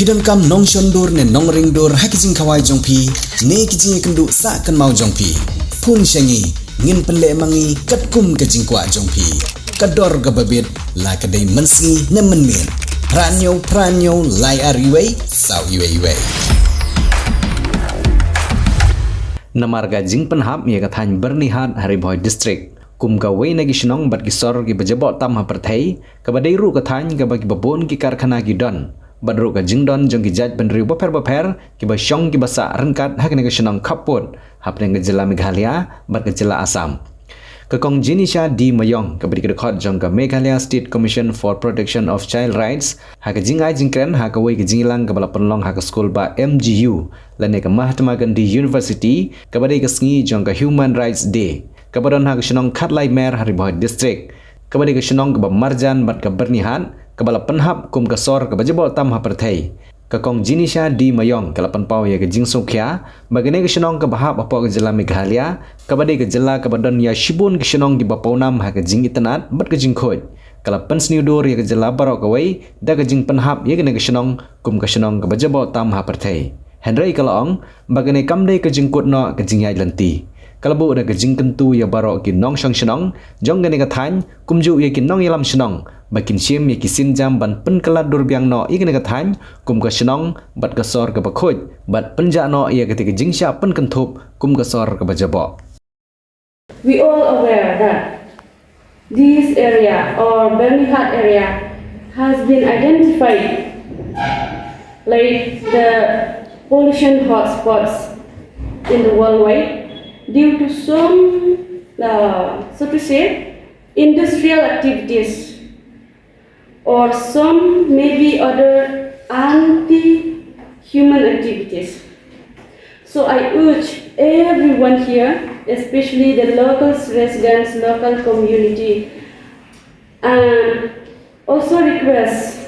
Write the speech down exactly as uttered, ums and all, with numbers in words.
Phi donkam nongshon dur ne nongring dur ha ki jingkhawai jong phi ne ki jingïakynduh sah kynmaw jong phi? Phone sha ngi, ngin pynleh ma ngi katkum ka jingkwah jong phi. Ka dor kaba bit, la ka dei mynsngi ne mynmiet. Phra hynñiew phra hynñiew lai ar wei saw wei wei. Namar ka jingpynhap ïa ka thaiñ Byrnihat ha Ri Bhoi District kum kawei na ki shnong bad ki sor kiba jaboh tam ha pyrthei, kaba dei ruh ka thaiñ kaba kiba bun ki karkhana ki don, bad ruh ka jingdon jong ki jaitbynriew bapher bapher kiba shong kiba sah ryngkat ha kane ka shnong khappud hapdeng ka jylla Meghalaya bad ka jylla Assam. Ka Kong Jenisha D Mayong, kaba dei ka dkhot jong ka Meghalaya State Commission for Protection of Child Rights, ha ka jingai jingkren ha kawei ka jingïalang kaba la pynlong ha ka skul ba M G U lane ka Mahatma Gandhi University, kaba dei ka sngi jong ka Human Rights Day, kaba don ha ka shnong Khatlai Mer ha Ri Bhoi District, kaba dei ka shnong kaba marjan bad ka Byrnihat, kaba la pynhap kum ka sor kaba jaboh tam ha pyrthei. Ka Kong Jenisha D Mayong ka la pynpaw ïa ka jingsngewkhia ba kane ka shnong kaba hap hapoh ka jylla Meghalaya, kaba dei ka jylla kaba don ïa shibun ki shnong kiba pawnam ha ka jingitynnad bad ka jingkhuid, ka la pynsniew dur ïa ka jylla baroh kawei da ka jingpynhap ïa kane ka shnong kum ka shnong kaba jaboh tam ha pyrthei. Hynrei ka la ong ba kane kam dei ka jingkut noh ka jingïaid lynti. Ka la buh da ka jingkyntu ïa baroh ki nongshong shnong jong kane ka thaiñ, kumjuh ïa ki nongïalam shnong, ba kin shim ïa ki sienjam ban pynkylla dur biang noh ïa kane ka thaiñ kum ka shnong bad ka sor kaba khuid, bad pynjah noh ïa kata ka jingshah pynkynthup kum ka sor kaba jaboh. We all aware that this area or Byrnihat area has been identified like the pollution hotspots in the worldwide due to some, uh, so to say, industrial activities or some maybe other anti-human activities. So I urge everyone here, especially the local residents, local community, and also request